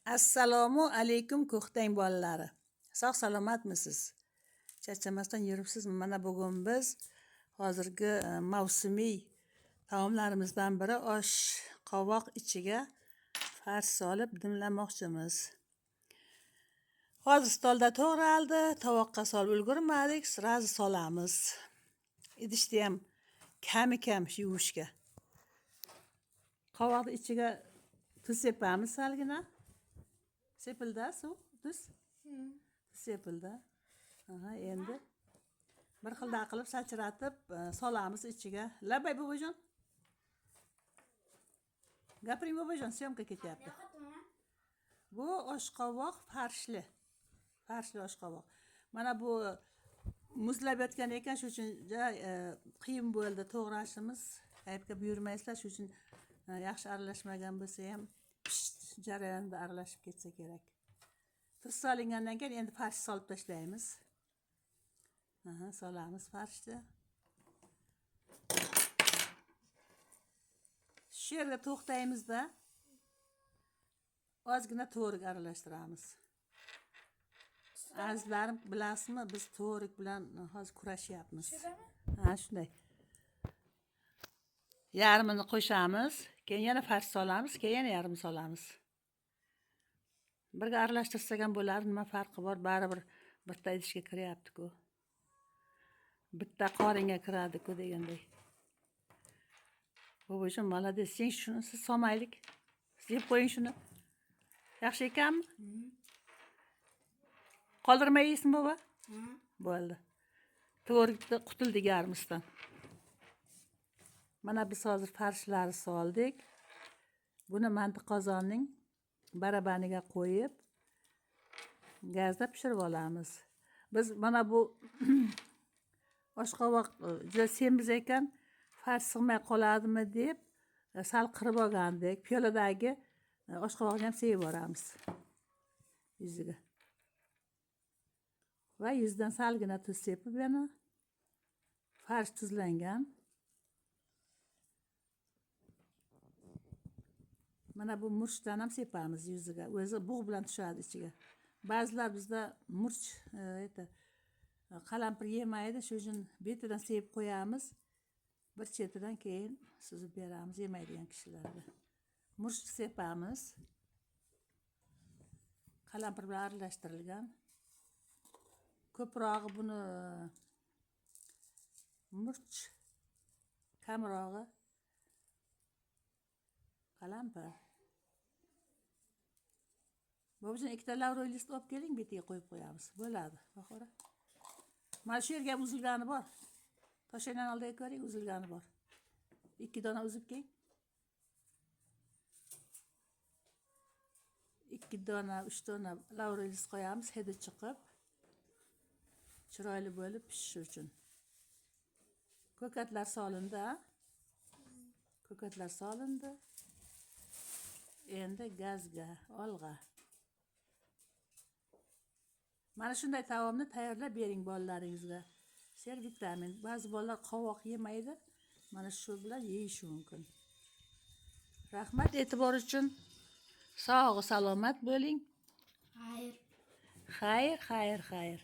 Assalomu alaykum ko'ktang bolalari. Sog' salomatmisiz? Charchamasdan yuribsizmi? Mana bugun biz hozirgi mavsumiy taomlarimizdan biri osh qovoq ichiga farsh solib dimlamoqchimiz. Hozir stolda to'g'raldi, tovoqqa solib ulgurmadik, sразу solamiz. Idishda ham kami kam yuvishga. Qovoqni ichiga tuz sepamiz salgina. Sepildi suv, tuz? Tuz sepildi. Aha, endi bir xilda qilib sachratib solamiz ichiga. Labay bobojon. Gapiring bobojon, syomka ketyapti. Bu oshqovoq farshli. Farshli oshqovoq. Mana bu muzlab yotgan ekan, shuning uchun juda qiyin bo'ldi to'g'rashimiz. Aybga buyurmaysizlar, shuning uchun yaxshi aralashmagan bo'lsa ham pishish jarayonida aralashib ketsa kerak. Tuz solingandan keyin endi farsh solib tashlaymiz. Aha, solamiz farshni. Shu yerda to'xtaymizda ozgina to'rik aralashtiramiz. Azizlarim, bilasizmi, biz to'rik bilan hozir kurashyapmiz. Ha, shunday. Yarmini qo'shamiz, keyin yana farsh solamiz, keyin yana yarmini solamiz. Birga aralashtirsak ham bo'ladi, nima farqi bor? Baribir bitta idishga kiryapti-ku. Bitta qoringa kiradi-ku deganday. Bobojon, молодец, sen shuni siz solmaylik. Siz yeb qo'ying shuni. Yaxshi ekanmi? Qoldirmay yeysizmi bobo? Bo'ldi. To'rikda qutuldik yarmisidan. Mana biz hozir farshlarni soldik. Buni manti qozonning barabaniga qo'yib gazda pishirib olamiz. Biz mana bu oshqovoq juda semiz ekan, farsh sig'may qoladimi deb sal qirib olgandik. Piyoladagi oshqovoqni ham sevib yuboramiz yuziga. Va yuzidan salgina tuz sepib yana farsh tuzlangan. Mana bu murchdan ham sepamiz yuziga. O'zi bug' bilan tushadi ichiga. Ba'zilar bizda murch qalampir yemaydi, shuning uchun betidan sepib qo'yamiz. Bir chetidan keyin suzib beramiz yemaydigan kishilarga. Murch sepamiz. Qalampir bilan aralashtirilgan. Ko'prog'i buni murch, kamrog'i qalampir. Bobojon, ikkita lavroy list olib keling, betiga qo'yib qo'yamiz. Bo'ladi, Bahora. Mana shu yerga ham uzilgani bor. Toshaynani oldiga ko'ring, uzilgani bor. 2 dona uzib keling. 2 dona, 3 dona lavroy list qo'yamiz, hidi chiqib chiroyli bo'lib pishishi uchun. Ko'katlar solindi, ha? Ko'katlar solindi. Endi gazga, olg'a. Mana shunday taomni tayyorlab bering bolalaringizga. Ser vitamin. Ba'zi bolalar qovoq yemaydi. Mana shu bilan yeyishi mumkin. Rahmat e'tibor uchun. Sog' salomat bo'ling. Xayr. Xayr, xayr, xayr.